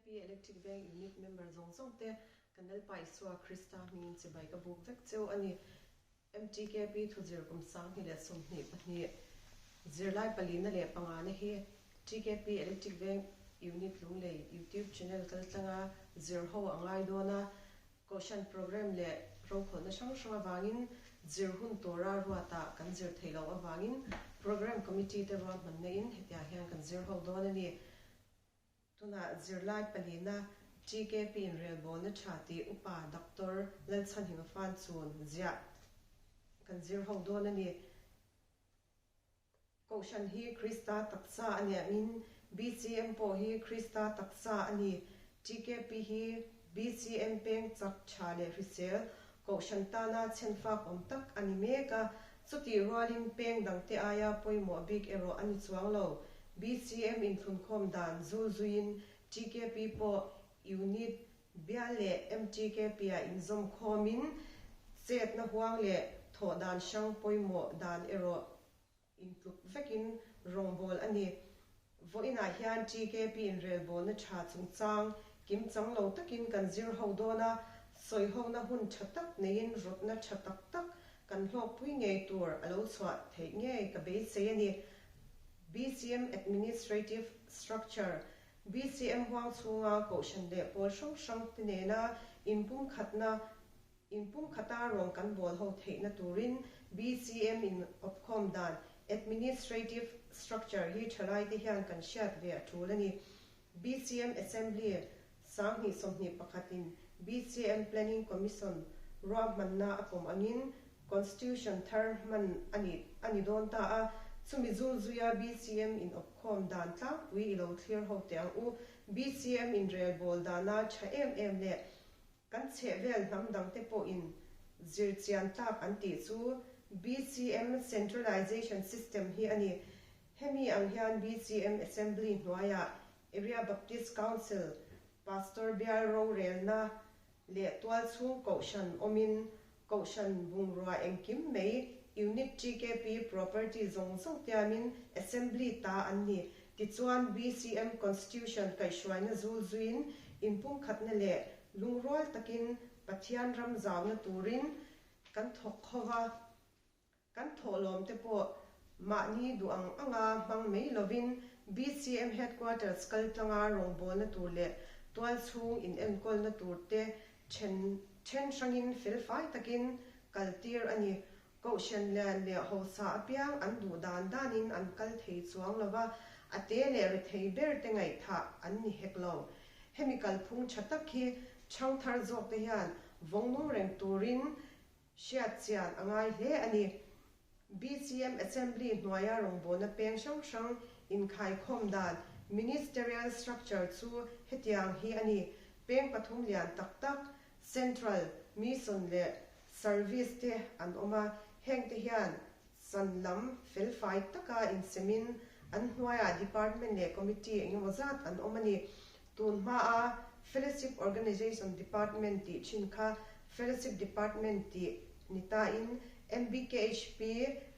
TKP Electric Veng Unit member zawng zawng te kan Lalpa Isua Krista hmingin chibai ka buk vek cheu a ni. MTKP thuzir kum 2022 zirlai palina leh pangana hi TKP Electric Veng Unit Lunglei YouTube channel kaltlanga zir ho a ngai dawn a, Kohhran programme leh rokhawlhna hrang hrang avangin zir hun tura ruatah kan zir theih loh avangin Programme Committee te ruahmanna in hetiang hian kan zir ho dawn a ni. Tunah zirlai palina TKP in relbawlna tha tih Upa Doctor Lalchhanhima Fanchun ziah kan zir ho dawn a ni. Kohhran hi Krista taksa a nih angin BCM pawh hi Krista taksa a ni. TKP hi BCM peng chak tha leh hrisel Kohhran tana chhenfak awm tak a ni mek a, chutih rualin peng dangte aia pawimawh bik erawh a ni chuang lo. BCM inthlunkhawm dan zul zuiin TKP pawh Unit Bial leh MTKP-ah inzawm khawmin chetna huang leh thawh dan hrang pawimawh dan erawh intluk vekin rawngbâwl a ni. Vawiinah hian TKP inrelbâwlna ṭha chungchang kimchang lo takin kan zir ho dawn a, sawihona hun ṭha tak neiin rawtna ṭha tak tak kan hlawkpui ngei tur a lo chhuah theih ngei ka beisei a ni. BCM Administrative Structure BCM huang chhunga kohhran leh pawl hrang hrang te nena inpumkhatna inpumkhata rawng kan bawl ho theihna turin BCM in awpkhawm dan administrative structure hi thalai te hian kan hriat ve a tul a ni. BCM Assembly 2021 in BCM Planning Commission ruahmanna a pawm angin Constitution thar hman a ni a ni dawn ta a, chumi zul zuia BCM in awpkhawm dan tlangpui i lo thlir ho teh ang u. BCM in relbawl dana tha em em leh kan chhehvel hnam dangte pawhin zirchian tlak an tih chu BCM Centralization System hi a ni. Hemi ang hian BCM Assembly hnuaiah Area Baptist Council Pastor bial rorelna leh tualchhung kohhran awmin Kohhran bungrua engkim mai Unit TKP property zawng zawng tiamin Assembly ta an ni. Tichuan BCM Constitution kaihhruaina zul zuiin inpumkhatna leh lungrual takin Pathian ram zauna turin kan thawk kho va. Kan thawhlawm te pawh mahni duh ang anga hmang mai lovin BCM Headquarters kal tlanga rawngbawlna tur leh tualchhung inenkawlna tur te then then hrangin felfai takin kal tir a ni. Kohhran lian leh hausa apiang an duh dan danin an kal thei chuang lova, a te leh rethei ber te ngaihthah an ni hek lo. Hemi kalphung tha tak hi chhangthar zawk te hian vawngnung reng turin Hriat chian a ngai hle a ni. BCM Assembly hnuaia rawngbawlna peng hrang hrang inkhaikhawm dan, Ministerial Structure, chu hetiang hi a ni, Peng pathum lian tak tak, Central, Mission leh Service te an awm a, hengte hian chan lam felfai taka insemin an hnuaiah Department leh Committee engemaw zat an awm a ni. Tun hmaa Fellowship Organization Department tih thin kha Fellowship Department tih ni tain MBKHP,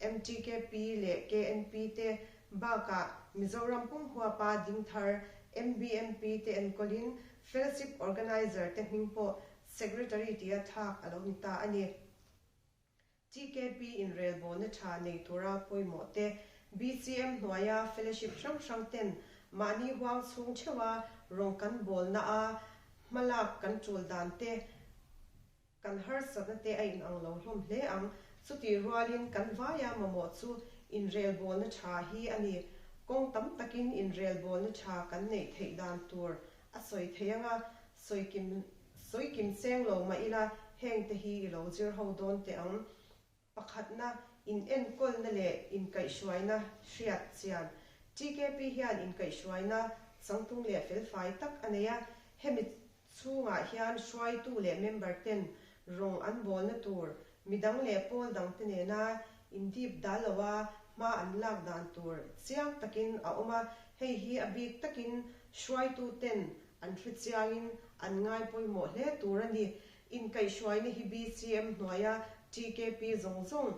MTKP leh KNP te bakah Mizoram pum huapa ding thar MBMP te enkawlin Fellowship Organizer te hming pawh Secretary tia thlak a lo ni ta a ni. TKP inrelbawlna tha nei tura pawimawh te, BCM hnuaia fellowship hrang hrang ten mahni huang chhung theuha rawng kan bawlna a hmalak kan tul dan te, kan harsatna te a inang lo hlawm hle ang. Chutih rualin kan vaia mamawh chu inrelbawlna tha hi a ni. Kawng tam takin inrelbawlna tha kan neih theih dan tur a sawi thei anga sawikim Sawi kim cheng lo mah ila hengte hi i lo zir ho dawn teh ang. Pakhatna, inenkawlna leh inkaihhruaina hriat chian. TKP hian inkaihhruaina changtlung leh felfai tak a nei a, hemi chhungah hian hruaitu leh member ten rawng an bawlna tur midang leh pawl dangte nena indip dal loa hma an lak dan tur chiang takin a awm a, hei hi a bik takin hruaitu ten An hre chiangin an ngai pawimawh hle tur a ni. Inkaihhruaina hi BCM hnuaia TKP zawng zawng,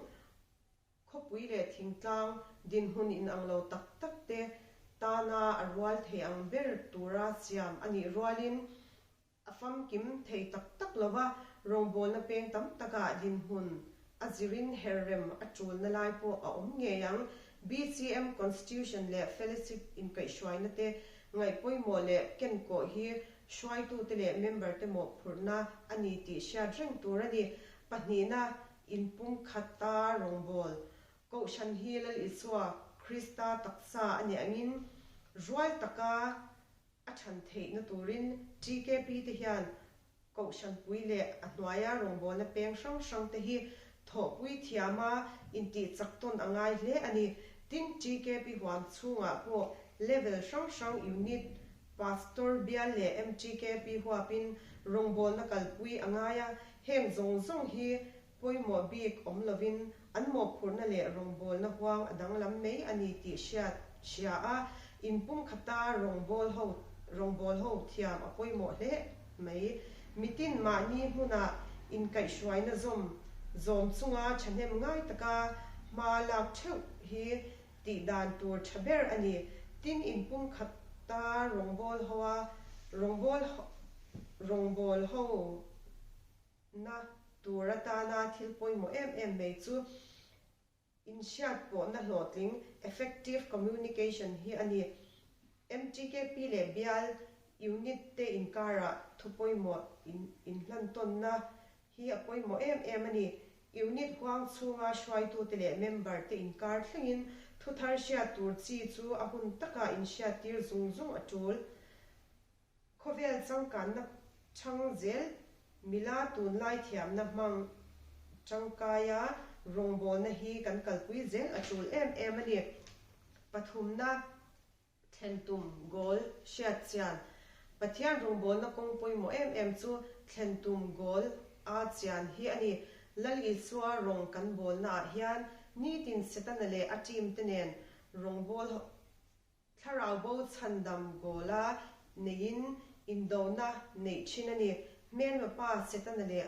khawpui leh thingtlang dinhmun inang lo tak tak te tana a rual thei ang ber tura siam a nih rualin a famkim thei tak tak lova, rawngbawlna peng tam takah dinhmun a zirin herrem a tulna lai pawh a awm ngei ang. BCM Constitution leh Fellowship inkaihhruaina te ngaihpawimawh leh kenkawh hi hruaitute leh member te mawhphurhna a ni tih hriat reng tur a ni. Pahnihna, inpumkhata rawngbawl Kohhran hi Lal Isua Krista taksa a nih angin rual taka a chhan theihna turin TKP te hian Kohhranpui leh a hnuaia rawngbawlna peng hrang hrang te hi thawhpui thiama intih chak tawn a ngai hle a ni. Tin, TKP huam chhungah pawh level hrang hrang unit, Pastor bial leh MTKP huapin rawngbawlna kalpui a ngai a, heng zawng zawng hi Pawimawh bik awm lovin an mawhphurhna leh rawngbawlna huang a danglam mai a ni tih hriat hria a, inpumkhata rawngbâwl ho rawngbâwl ho thiam a pawimawh hle mai. Mitin mahni hmuna inkaihhruaina zawm zawm chunga thahnem ngai taka hma lak theuh hi tih dan tur tha ber a ni. Tin, inpumkhata rawngbâwl hoa rawngbâwl rawngbâwl ho Na tur atana thil pawimawh em em mai chu inhriatpawhna hlawhtling, effective communication, hi a ni. MTKP leh bial unit te inkarah thu pawimawh inhlantawnna hi a pawimawh em em a ni. Unit huang chhunga hruaitute leh member te inkar thlengin thu thar hriat tur chi chu a hun taka inhriattir zung zung a tul. Khawvel changkanna chhang zel mila tunlai thiamna hmang tangkaia rawngbawlna hi kan kalpui zel a tul em em a ni. Pathumna thlen tum, goal, hriat chian. Pathian rawngbawlna kawng pawimawh em em chu thlen tum, goal, a chian hi a ni. Lal Isua rawng kan bawlnaah hian nitin Setana leh a team te nen rawngbawl Thlarau bo chhandam goal-a neiin indona neih thin a ni. Hmelma pa Setana leh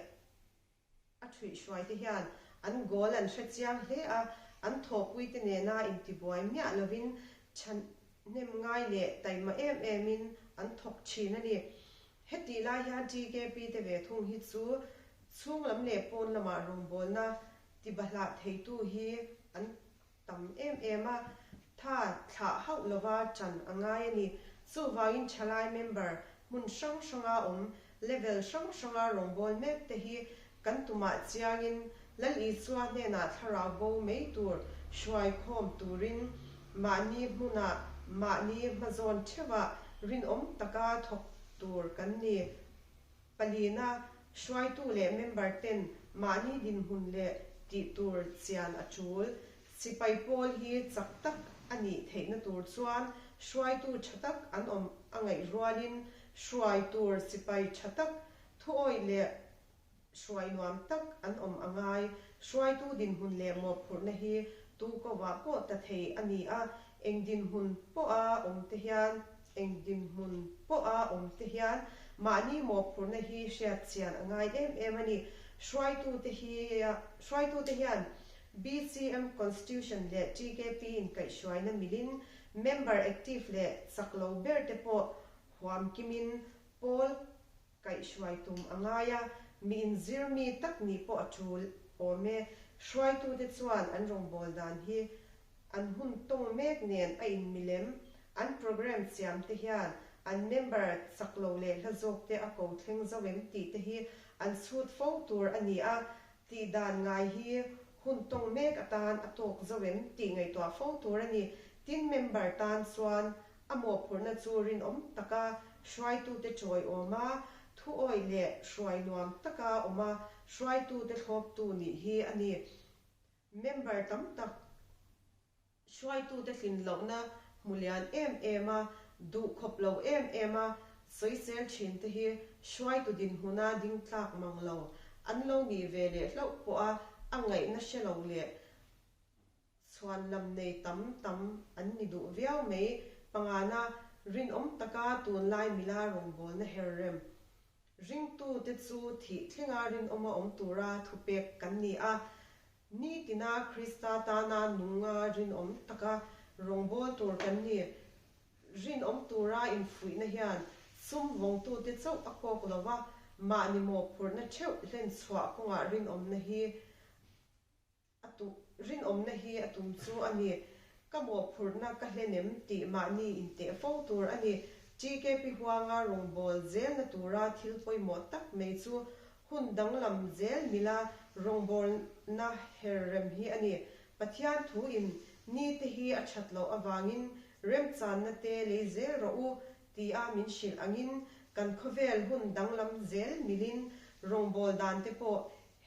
a thuihhruaite hian an goal an hre chiang hle a, an thawhpuite nena intibuai miah lovin thahnem ngai leh taima em emin an thawk thin a ni. Hetih lai hian TKP te ve thung hi chu chhunglam leh pawn lamah rawngbawlna tibahlah theitu hi an tam em em a, tha thlah hauh lova ṭan a ngai a ni. Chuvangin ṭhalai member hmun hrang hranga awm, level hrang hranga rawngbâwl mek te hi kan tumah chiangin Lal Isua hnenah thlarau bo mai tur hruai khawm turin mahni hmunah mahni hmazawn ṭheuhah rinawm taka thawk tur kan ni. Palina, hruaitu leh member ten mahni dinhmun leh tih tur chian a tul. Sipai pawl hi chak tak a nih theihna tur chuan hruaitu tha tak an awm a ngaih rualin hruai tur sipai tha tak, thuawih leh hruai nuam tak an awm a ngai. Hruaitu dinhmun leh mawhphurhna hi tu kovah pawh ta thei a ni a, eng dinhmun pawha awm te hian Eng dinhmun pawha awmte hian mahni mawhphurhna hi hriat chian a ngai em em a ni. Hruaitute hi hruaitute hian BCM Constitution leh TKP inkaihhruaina milin member active leh chak lo berte pawh huam kimin pawl kaihhruai tum a ngai a, mi inzir mi tak nih pawh a tul awm e. Hruaitute chuan an rawngbâwl dan hi an hun tawng mek nen a inmilem, an programme siam te hian an member chak lo leh hla zawk te a ko thleng zo em tih te hi an chhut fo tur a ni a, tih dan ngai hi hun tawng mek atan a tawk zo em tih ngaihtuah fo tur a ni. Tin, member tan chuan A mawhphurhna chu rinawm taka hruaitute chawiawm a, thuawih leh hruai nuam taka awm a, hruaitute thlawptu nih hi a ni. Member tam tak hruaitute hlin lohna hmu lian em em a, duh khawp lo em em a sawisel thin te hi hruaitu dinhmuna ding tlak mang lo an lo nih ve leh hlauh pawha a ngaihna hre lo leh Chhuan lam nei tam tam an ni duh viau mai. Pangana, rinawm taka tunlai mila rawngbawlna her rem. Ringtute chu thih thlenga rinawma awm tura thupek kan ni a. Nitina Krista tana nunga rinawm taka rawngbâwl tur kan ni. Rinawm tura infuihna hian sum vawngtute chauh a kawk lo va, mahni mawhphurhna theuh hlen chhuah kawngah rinawmna hi a tu rinawmna hi a tum chu a ni. Ka mawhphurhna ka hlen em tih mahni inteh fo tur a ni. TKP huanga rawngbâwl zelna tura thil pawimawh tak mai chu hun danglam zel mila rawngbâwlna her rem hi a ni. Pathian thuin nite hi a that loh avangin remchanna te lei zel rawh u tia min hrilh angin kan khawvel hun danglam zel milin rawngbâwl dante pawh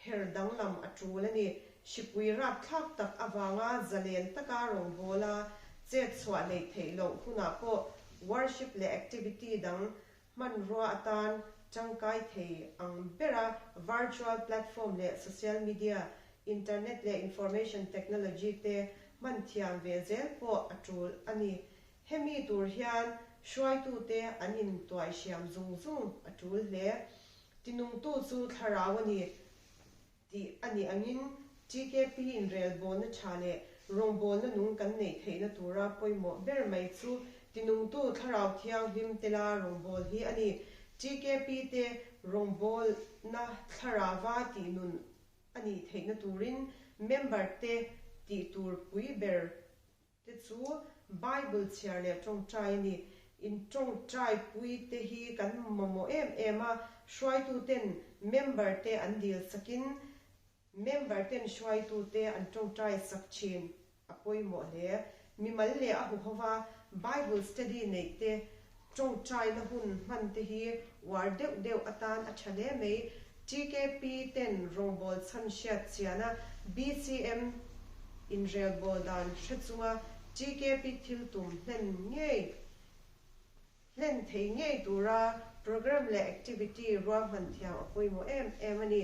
her danglam a tul a ni. Hripui rapthlak tak avanga zalen taka rawngbawla chet chhuah neih theih loh hunah pawh worship leh activity dang hmanrua atan tangkai thei ang bera virtual platform leh social media, internet leh information technology te hman thiam ve zel pawh a tul a ni. Hemi tur hian hruaitute an intuaihriam zung zung a tul hle. Tinungtu chu thlarau a ni tih a nih angin TKP inrelbawlna tha leh rawngbawlna nung kan neih theihna tura pawimawh ber mai chu tinungtu thlarau thianghlim tela rawngbâwl hi a ni. TKP te rawngbawlna thlarauva tihnun a nih theihna turin member te tih tur pui ber Te chu Bible chhiar leh tawngtai a ni. In tawngtai pui te hi kan mamawh em em a, hruaitu ten member te an dil sakin member ten hruaitu te an tawngtai sak thin a pawimawh hle. Mimal leh a huhova Bible study neih te, tawngtaina hun hman te hi uar deuh deuh atan a tha hle mai. TKP ten rawngbawl chhan hriat chiana BCM inrelbawl dan hre chunga TKP thil tum hlen ngei hlen thei ngei tura program leh activity ruahman thiam a pawimawh em em a ni.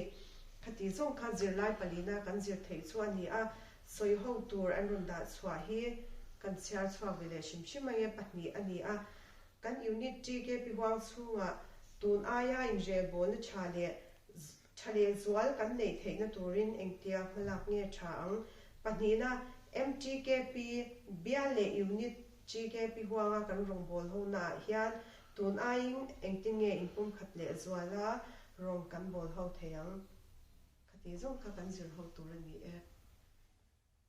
Khati zawng kha zirlai palina kan zir theih chu a ni a, sawi ho tur an rawn dah chhuah hi kan chhiar chhuak ve leh hrim hrim ange pahnih a ni a. Kan unit TKP huang chhungah tun aia inrelbawlna tha leh tha leh zual kan neih theihna turin engtia hmalak nge tha ang? Pahnihna, MTKP bial leh unit TKP huanga kan rawngbâwl honaah hian tun aiin engtin nge inpumkhat leh zuala rawng kan bâwl ho thei ang? Khati zawng kha kan zir ho tur a ni e.